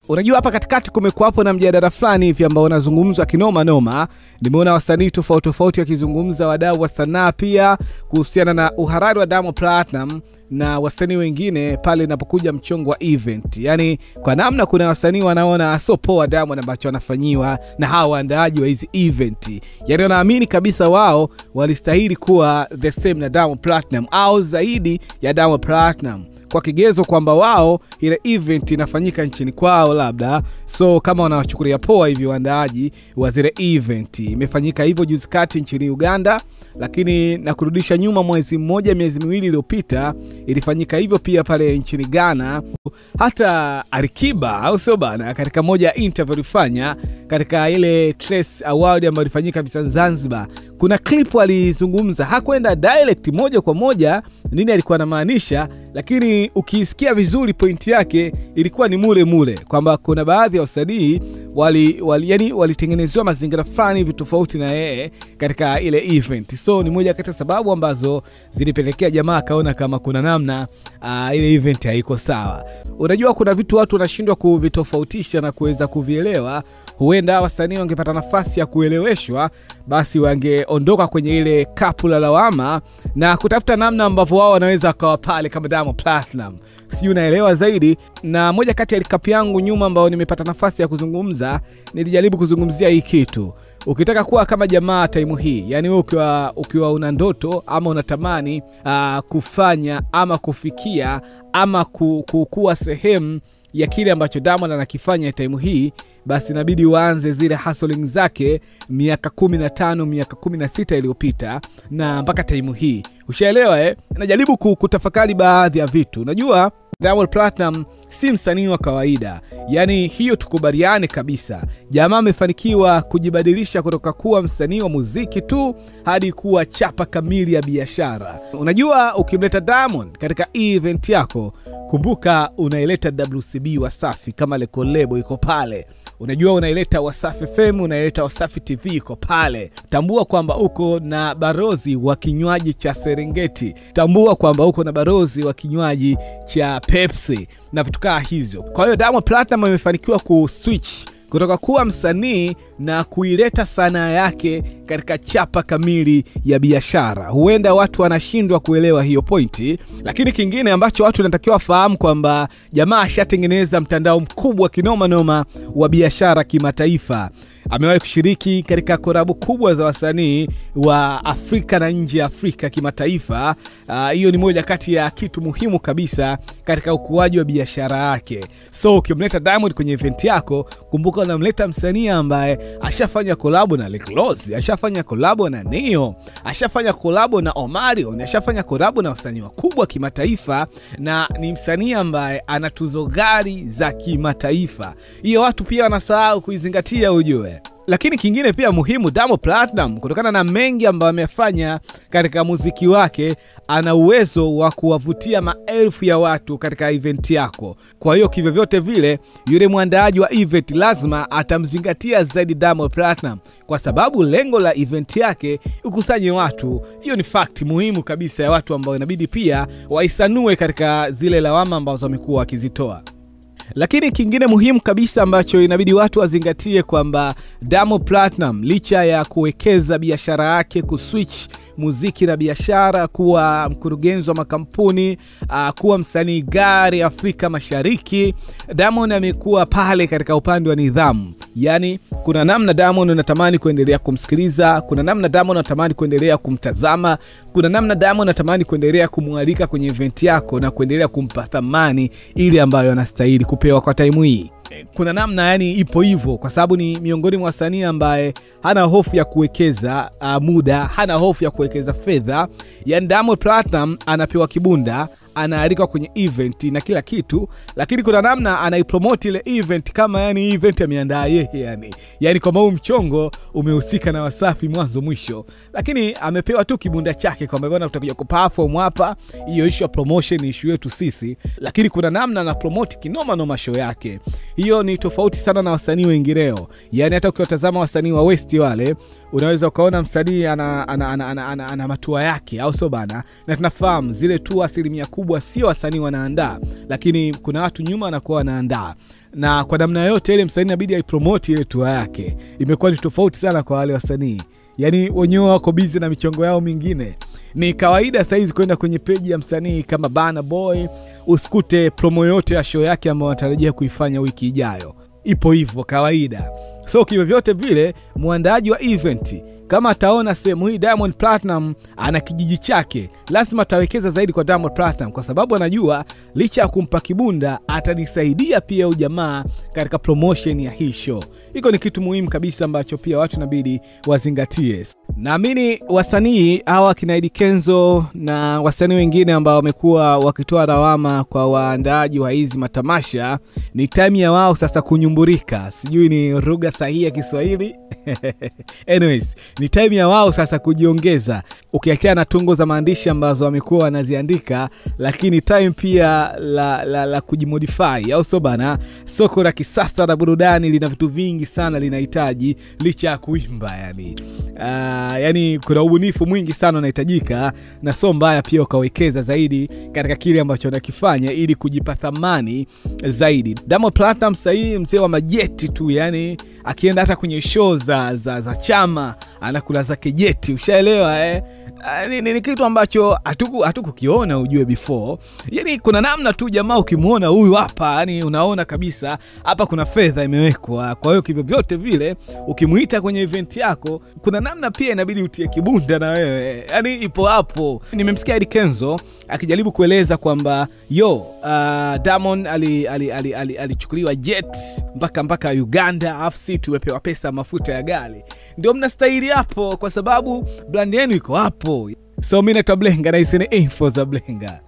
Unajua hapa katikati kumekuwapo na mjadala fulani hivi ambao unazungumzwa kinoma noma. Nimeona wasanii tofauti tofauti wakizungumza, wadau wa sanaa pia, kuhusiana na uharari wa Diamond Platnumz na wasanii wengine pale inapokuja mchongo wa event. Yani kwa namna kuna wasanii wanaona sio poa Diamond ambacho wanafanyiwa na hawa waandaaji wa hizi event. Yani wanaamini kabisa wao walistahili kuwa the same na Diamond Platnumz au zaidi ya Diamond Platnumz, kwa kigezo kwamba wao ile event inafanyika nchini kwao labda, so kama wanawachukulia poa hivi waandaaji wa zile event. Imefanyika hivyo juzi kati nchini Uganda, lakini na kurudisha nyuma mwezi mmoja miezi miwili iliyopita ilifanyika hivyo pia pale nchini Ghana. Hata Alikiba, au sio bana, katika moja interview alifanya katika ile Trace Award ambayo ilifanyika Zanzibar, kuna clip alizungumza, hakwenda direct moja kwa moja nini alikuwa anamaanisha, lakini ukisikia vizuri point yake ilikuwa ni mule mule kwamba kuna baadhi ya wasanii yani walitengenezewa mazingira fulani hivi tofauti na yeye katika ile event. So ni moja kati ya sababu ambazo zilipelekea jamaa akaona kama kuna namna ile event haiko sawa. Unajua kuna vitu watu wanashindwa kuvitofautisha na kuweza kuvielewa. Huenda wasanii wangepata nafasi ya kueleweshwa, basi wangeondoka kwenye ile kapu la lawama na kutafuta namna ambavyo wao wanaweza kawa pale kama Diamond Platnumz. Sijui unaelewa zaidi. Na moja kati ya recap yangu nyuma ambao nimepata nafasi ya kuzungumza, nilijaribu kuzungumzia hii kitu. Ukitaka kuwa kama jamaa time hii, yani wewe ukiwa una ndoto ama unatamani kufanya ama kufikia ama kuwa sehemu ya kile ambacho Diamond anakifanya time hii, basi inabidi uanze zile hustling zake miaka 15, miaka 16 iliyopita na mpaka time hii. Ushaelewa eh? Najaribu kutafakari baadhi ya vitu. Unajua Diamond Platnumz si msanii wa kawaida. Yani hiyo tukubaliane kabisa. Jamaa amefanikiwa kujibadilisha kutoka kuwa msanii wa muziki tu hadi kuwa chapa kamili ya biashara. Unajua ukimleta Diamond katika event yako, kumbuka unaileta WCB Wasafi kama lebo iko pale. Unajua unaileta Wasafi FM, unaileta Wasafi TV iko pale. Tambua kwamba uko na barozi wa kinywaji cha Serengeti. Tambua kwamba uko na barozi wa kinywaji cha Pepsi na vitu kama hizo. Kwa hiyo Diamond Platnumz amefanikiwa kuswitch kutoka kuwa msanii na kuileta sanaa yake katika chapa kamili ya biashara. Huenda watu wanashindwa kuelewa hiyo pointi. Lakini kingine ambacho watu wanatakiwa fahamu kwamba jamaa ashatengeneza mtandao mkubwa kinoma noma wa biashara kimataifa. Amewahi kushiriki katika korabu kubwa za wasanii wa Afrika na nje ya Afrika kimataifa. Hiyo ni moja kati ya kitu muhimu kabisa katika ukuaji wa biashara yake. So ukimleta Diamond kwenye event yako, kumbuka unamleta msanii ambaye ashafanya kolabo na Rick Ross, ashafanya kolabo na Neo, ashafanya kolabo na Omarion, ashafanya kolabo na wasanii wakubwa kimataifa, na ni msanii ambaye ana tuzo gari za kimataifa. Hiyo watu pia wanasahau kuizingatia ujue. Lakini kingine pia muhimu, Diamond Platnumz kutokana na mengi ambayo amefanya katika muziki wake, ana uwezo wa kuwavutia maelfu ya watu katika event yako. Kwa hiyo kivyovyote vile yule mwandaaji wa event lazima atamzingatia zaidi Diamond Platnumz, kwa sababu lengo la event yake ukusanye watu. Hiyo ni fact muhimu kabisa ya watu ambao inabidi pia waisanue katika zile lawama ambazo wamekuwa wakizitoa. Lakini kingine muhimu kabisa ambacho inabidi watu wazingatie kwamba Diamond Platnumz licha ya kuwekeza biashara yake, kuswitch muziki na biashara, kuwa mkurugenzi wa makampuni, kuwa msanii gari Afrika Mashariki, Diamond amekuwa pale katika upande wa nidhamu. Yani kuna namna Diamond unatamani kuendelea kumsikiliza, kuna namna Diamond unatamani kuendelea kumtazama, kuna namna Diamond unatamani kuendelea kumwalika kwenye event yako na kuendelea kumpa thamani ile ambayo anastahili kupewa kwa time hii. Kuna namna yani ipo hivyo, kwa sababu ni miongoni mwa wasanii ambaye hana hofu ya kuwekeza muda, hana hofu ya kuwekeza fedha. Yani Diamond Platnumz anapewa kibunda, anaalikwa kwenye event na kila kitu, lakini kuna namna anaipromote ile event kama yani event ameandaa yeye, yani kama huu mchongo umehusika na Wasafi mwanzo mwisho, lakini amepewa tu kibunda chake kwamba bwana tutakuja kuperform hapa, hiyo issue ya promotion ni issue yetu sisi, lakini kuna namna ana promote kinoma noma show yake. Hiyo ni tofauti sana na wasanii wengineo. Yani hata ukiwatazama wasanii wa West wale, unaweza ukaona msanii ana matua yake, au sio bana? Na tunafahamu zile tu asilimia kubwa sio wasanii wanaandaa, lakini kuna watu nyuma wanakuwa wanaandaa. Na kwa namna yote ile msanii inabidi aipromote ile tour yake. Imekuwa ni tofauti sana kwa wale wasanii. Yaani wenyewe wako busy na michongo yao mingine. Ni kawaida saizi kwenda kwenye page ya msanii kama Burna Boy usikute promo yote ya show yake ambayo anatarajia kuifanya wiki ijayo. Ipo hivyo kawaida. So kivyovyote vile muandaaji wa event kama ataona sehemu hii Diamond Platinum ana kijiji chake, lazima atawekeza zaidi kwa Diamond Platinum, kwa sababu anajua licha ya kumpa kibunda atanisaidia pia ujamaa katika promotion ya hii show. Iko ni kitu muhimu kabisa ambacho pia watu inabidi wazingatie. Naamini wasanii hawa kina Eddy Kenzo na wasanii wengine ambao wamekuwa wakitoa lawama kwa waandaaji wa hizi matamasha, ni time ya wao sasa kunyumburika. Sijui ni lugha sahihi ya Kiswahili. Anyways, ni time ya wao sasa kujiongeza. Ukiachana na tungo za maandishi ambazo wamekuwa wanaziandika, lakini time pia la kujimodify. Au so bana, soko la kisasa la burudani lina vitu vingi sana linahitaji licha ya kuimba yani. Yani kuna ubunifu mwingi sana unahitajika, na so mbaya pia ukawekeza zaidi katika kile ambacho unakifanya ili kujipa thamani zaidi. Diamond Platnumz sasa hii mzee wa majeti tu, yani akienda hata kwenye show za chama anakula zake jeti, ushaelewa eh? Ni kitu ambacho hatukukiona ujue before. Yani kuna namna tu jamaa ukimuona huyu hapa, yani unaona kabisa hapa kuna fedha imewekwa. Kwa hiyo kivyovyote vile ukimuita kwenye event yako kuna namna pia inabidi utie kibunda na wewe. Yani ipo hapo. Nimemsikia Eddy Kenzo akijaribu kueleza kwamba Diamond alichukuliwa jet mpaka Uganda, afu tumepewa pesa mafuta ya gari. Ndio mnastahili hapo kwa sababu brand yenu iko hapo. So mimi naitwa Blenga na hizi ni info za Blenga.